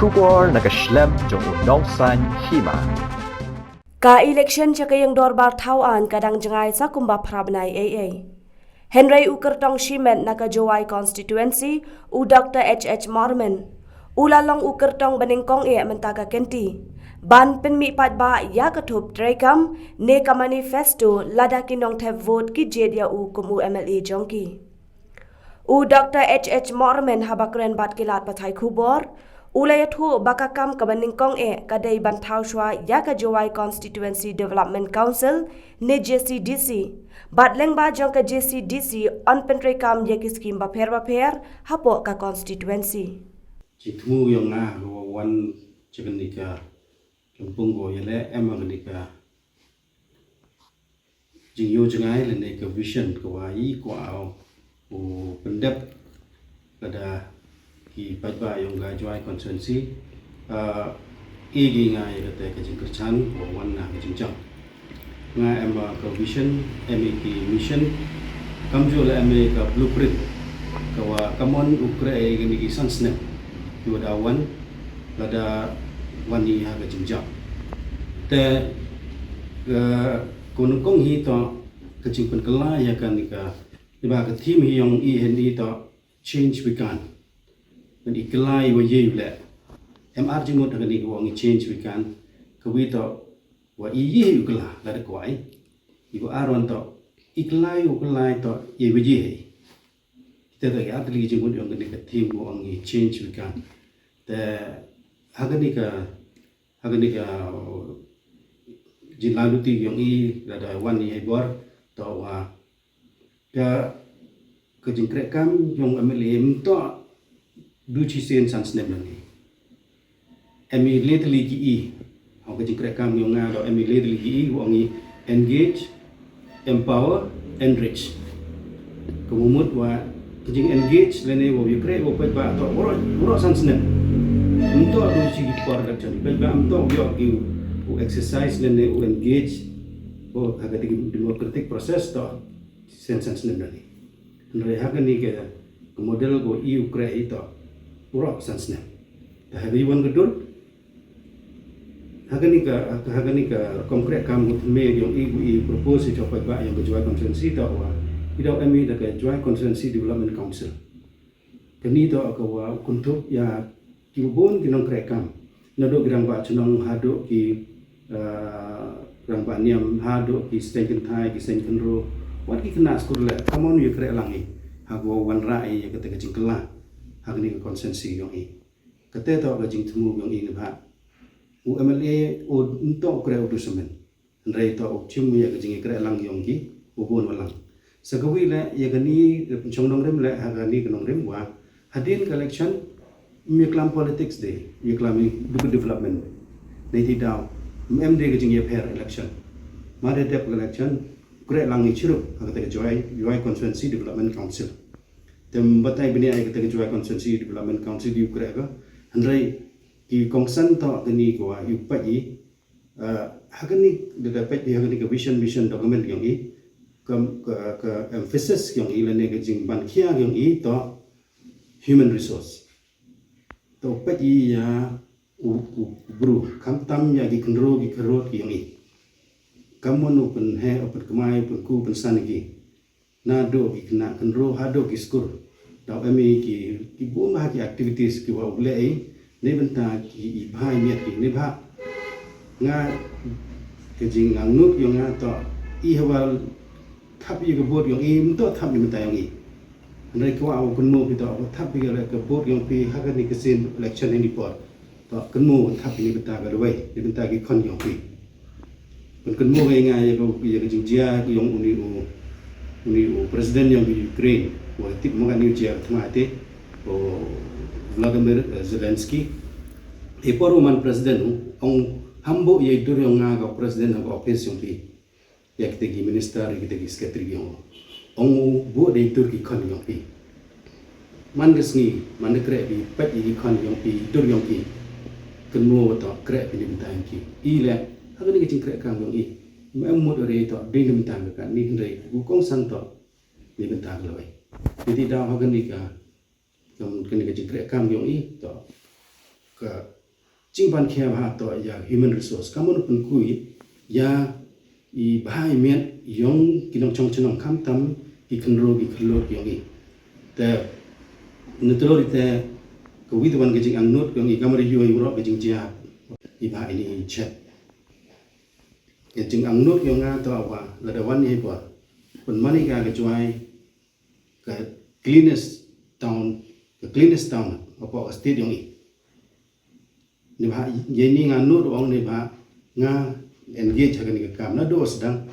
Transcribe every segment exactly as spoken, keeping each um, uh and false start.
Khubor na ka shlem jong u nongsan hima. Ka election sha ka ïing dorbar thaw aiñ ka dang jngai sa kumba phra bnai ei ei. Hynrei u kyrtong shimet na ka Jowai constituency, u Doctor H H Mormen, u la long u kyrtong banyngkong eh mynta ka kynti ban pynmih paidbah ïa ka thup treikam ne ka manifesto lada ki nongthep vote ki jied ïa u kum u M L A jong ki. U Doctor H H Mormen haba kren bad ki lad pathai khubor u la ïathuh ba ka kam kaba nyngkong eh ka dei ban thaw shuwa ïa ka Jowai Constituency Development Council ne J C D C bad lyngba jong ka J C D C yn pyntreikam ïa ki skim bapher bapher hapoh ka constituency. Jingthmu ïong nga ha ka wan jingkane ka lympung ko ïa le em kane ka jingïoh jngai lane ka vision ka wa i kwah u pyndep lada ki paidbah ïong ka Jowai constituency. Ah, i gi nga ïa kata ka jingkyrchan ka wa wan na ka jingjam. Nga em ka vision, em ki mission, kamjooh la em ka blueprint ka wa kamon u kre ïa kine ki san snem ki wa da wan lada wan i ha ka jingjam. Te ka Ko nyngkong hi to ka jingpynkylla ïa kane ka, iba ka theme hi ïong i hynne to change we can. Ban i kylla i wa ïe u leh. Em ar jingmut ha kane ka wa ong i change we can. Ka wi to wa i ïe u kylla lada kwah i. I wa ar wan to i kylla i u kylla i to i wa ïe. Kita to i ar tylli ki jingmut ïong kane ka theme wa ong i change we can. Te ha kane ka ha kane ka jinglaluti ïong i lada wan i ha i bor to wa ka ka jingkreikam ïong M L A mynta du shisien san snem lane. Em i le tylli ki i ha ka jingkreikam ïong nga da em i le tylli ki i wa ong i engage, empower, enrich. Ka mut wa ka jing engage lane wa ïa kre wa paidbah to waroh waroh san snem. Mynta du shi ki por election paidbah mynta u ïoh ki u exercise lane u engage wa ha ka democratic process to san san snem lane. Hynrei ha kane ka model ko i u kre i to waroh san snem. Ta ha ka i wan ka dur Ha kane ka ha kane ka rukom kre kam ko thymme ïong i ko i propose ïa ka paidbah ïong ka Jowai constituency ta wa i daw em i da ka Jowai Constituency Development Council. Kane ta ka wa kynthup ïa ki bun ki nongkre kam naduh ki rangbah chnong haduh ki rangbah niam haduh ki seng kynthai ki seng kynroh wat ki khynnah skul leh kamon ïa kre lang i ha ko wanrah i ïa kata ka jingkylla ha kane ka constituency ïong i. Kata ta ka jingthmu ïong i ne ba u MLA u nto u kre u du samen. Hynrei to u chim ïa ka jingïakhreh lang ïong ki u bun wa lang. Sa kawei leh ïa kane ka pynshong nongrim leh ha kane ka nongrim wa hadien ka election ym ïaklam politics de, ïaklam i du ka development. Nei ti daw ym em de ka jingïapher election. Ma de dep ka election khreh lang i chirup ha kata ka Jowai, Jowai Constituency Development Council. Te ym batai bniah ïa kata ka Jowai Constituency Development Council ïa u khreh ka. Hynrei ki kongsan to kane ka wa ïa u peit i ha kane da da peit ha kane ka vision mission document ïong i ka ka emphasis ïong i lane ka jingban khia ïong i to human resource. To peit i ïa u u bru khamtam ïa ki kynroh ki kyrot ïong i. Kamon u pynheh u pynkmai u pynku u pynsan ïa ki. Naduh ki khynnah kynroh haduh ki skur. Daw em i ki ki bun bha ki activities ki wa u leh i ne bynta ki i bha i miat ki ne bha. Nga ka jingangnud ïong nga to i hawa thap ïa ka vote ïong i mynta thap ïa mynta ïong i. Hynrei ki wa u kynmaw ki to thap ïa ka vote ïong phi ha kane ka sien election hynne por. To kynmaw thap ïa ni bynta ka lawei ni bynta ki khon ïong phi. Pynkynmaw ïa nga ïa ka ïa ka jingjia ïong uni u uni u president ïong ka Ukraine wa tip mo ka ni u jia ka thma te u Vladimir Zelensky. E por u man president u ong hambo ïa i dur ïong nga ka president ha ka office ïong phi. Ïa kita ki minister ïa kita ki secretary ïong ong u buh dei tur ki khon ïong phi. Man ka sngi man da kreh phi peit ïa ki khon ïong phi tur ïong phi. Kynmaw wa to kreh phi ni bynta ïong ki i leh ha kane ka jingkreh kam ïong i. Ym em mut re to dei ni bynta ka kan ni hynrei u kongsan to ni bynta ka lawei. Ni ti daw ha kane ka Kam kane ka jingkreh kam ïong i to ka jingban khia bha to ïa human resource. Ka mon pynku ïa i bha i miat yong ki nongchong chnong khamtam ki khynru ki khynru yong i. Te na tlo ri te ka wi te wan ka jingangnud yong i kamar yu i wrok ka jingjia i bha ini i chet. Ka jingangnud yong nga to wa lada wan i ba pynmani ka ka Jowai ka cleanest town, ka cleanest town hapoh ka state yong i. Ni ba ye ni nga nud ong ni ba nga engage ha kani ka kam na do sdang,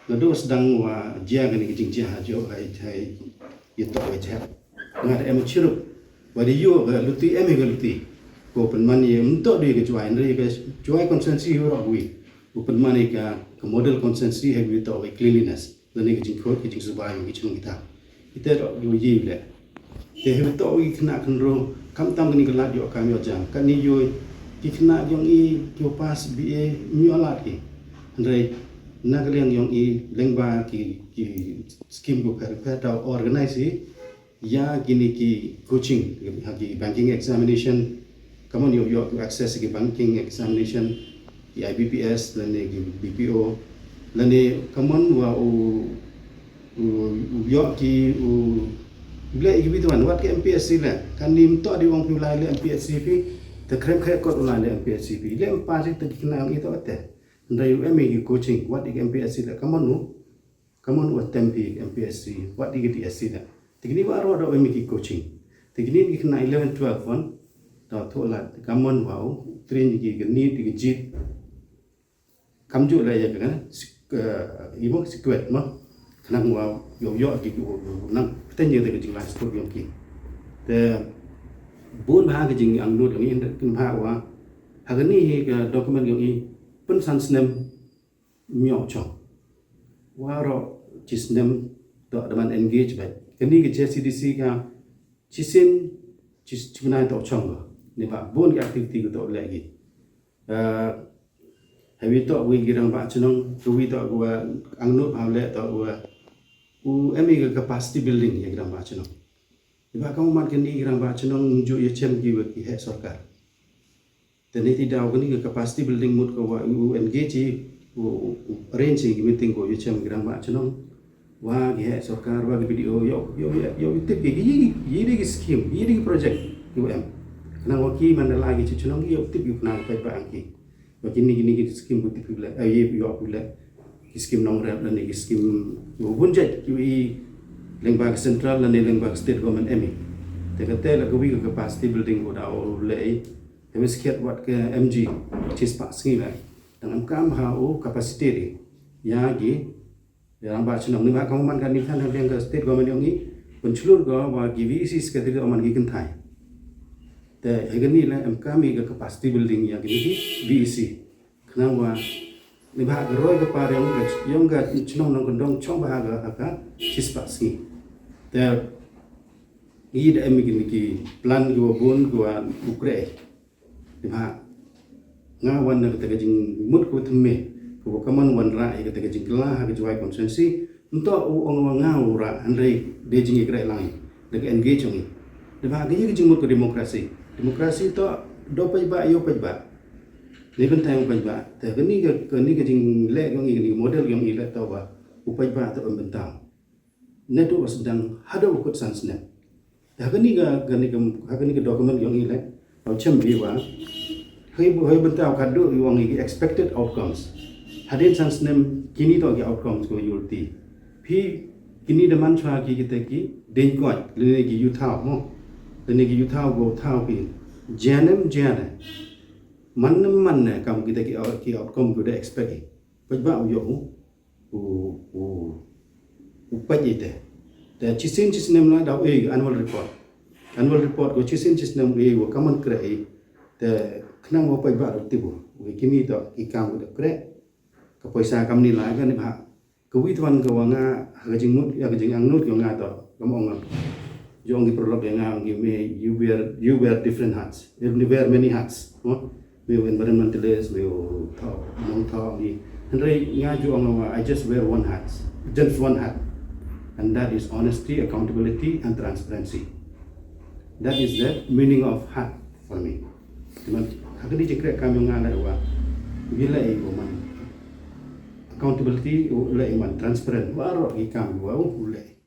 na do sdang wa jia kani ka jingjia ha jo hai hai ye to wa jia. Nga da em chirup wa di yo ka luti em ka luti ko pynman ye mto di ka Jowai nri ka Jowai constituency yo ro wi ko pynman ka ka model constituency ha wi to wa cleanliness. Lane ka jingkhot ka jingsubai ki jingkita. Kita dok yu yi le. Te hi to ki kena kenro kam tam ni ka lad yo kam yo jam. Kan ni yu ki kena yong i yo pas B A nyu alat ki. Hynrei na ka liang yong i lengba ki ki skim ko per per tau organize i ya kini ki coaching ha ki banking examination. Kaman yo yo ki access ki banking examination ki I B P S lane ki B P O lane kaman wa u u yo ki u ble ki bitu wan wat ki M P S C le kan nim to di wong pi lai le M P S C pi te krem krem kot u lai le M P S C pi le M P S C te kena yang ito te ndai u M A ki coaching wat ki M P S C le kaman u Kaman u attempt ïa ka M P S C, wat ïa ka D S C da. Te kini wa ro da ïa ki coaching. Te kini ki kena eleven twelve wan da thoh lad kaman wa u train ïa ki ka NEET ïa ka JEET. Kam ju la ïa ka kana imo secret ma. Khnang wa yo yo ki ki nang pten ïa ka jingla skur yong ki. Te bun bha ka jingangnud yong i kin bha wa ha kani hi ka document yong i pynsan snem Myo chong. Waro chisnem to daman engage bai. Kani ka J C D C ka chisin chis chimnai to chong. Ni ba bon ki activity ko to legi. Hewi to wi girang ba chinong, wi to gua angno ba le to gua. U emi ka capacity building ya girang ba chinong. Ni ba kamu man kani girang ba chinong nju ya chem ki wi ki he sorkar. Te ni ti daw kani ka capacity building mut ko wa u engage i u arrange i meeting ko yu chem grang ba chnong wa ki he sorkar wa ki B D O yo yo yo tip ki yi yi de ki scheme yi de ki project yu em. Kana wa ki man da la ki chnong yo tip yu kana ka ba ang ki wa kini kini ki scheme bu tip yu le ai yu yo yu le ki scheme nong rep lane ki scheme yu bun jait yu i leng ba central lane leng ba state government emi. Te ka te la ka wi ka capacity building ko da o le Te me skhet wat ke M G chis pa sngi lai. Tang em kam ha u capacity ri ya gi ya ba chnong ni ba ka man ka ni than ha ka state government yong i pun chlur go wa gi V E C secretary man gi kynthai. Te he ni la em kam i ka capacity building ya gi V E C. Khnang wa ni ba ka roi ka par yong ka yong ka chnong nong ka dong chong ba ha ka chis pa sngi. Te i da em gi ni ki plan go bun go u kre. Ni ba nga wan na kata ka jingmut ko thymme ko ka man wan ra ïa kata ka jingkylla ha ka Jowai constituency. Nto u ong wa nga u ra hynrei de jingïakhreh lang da ka engage ong i. Ni ba ka ïa ka jingmut ko demokrasi. Demokrasi to do paj ba ïo paj ba. Ni kan tayong paj ba. Te kani ka kani ka jingleh yong i kani ka model yong i le to ba u paj ba to pynbynta. Ne tu ba sedang hada u kut san snem. Ha kani ka kani ka ha kani ka document yong i le au chem bi wa. Hei bu hei benta ka du yong i expected outcomes. Hadin san snem kini to ki outcomes ko yulti. Phi kini da man chwa ki kita ki den ko lene ki yu thao mo. Lene ki yu thao go thao ki janem jane. Man ne man ne kam kita ki out- ki outcome ko da expect i. Paj ba u yo u u u u paj ite. Te chisin chisnem la da u e annual report. Annual report ko chisin chisnem u e wa kaman kre i. Te khnang wa paj ba da tibu. U e kini to i kam da kre. Ka poisa kam ni la ka ni ba. Ka wi tuan ka wa nga ha ka jingmut ya ka jingangnud ka nga to. Kam ong nga. Jong ki prolog ya nga ong ki me you wear you wear different hats. You wear many hats. No? Me u environmentalist, me u thaw, nong thaw ni. Hynrei nga ju ong nga I just wear one hat, just one hat. And that is honesty, accountability and transparency. That is the meaning of hat for me. Te man ha kane ka jingkren kam yong nga leh wa, u leh wa man accountability, u leh man transparent, waroh ki kam wa u leh.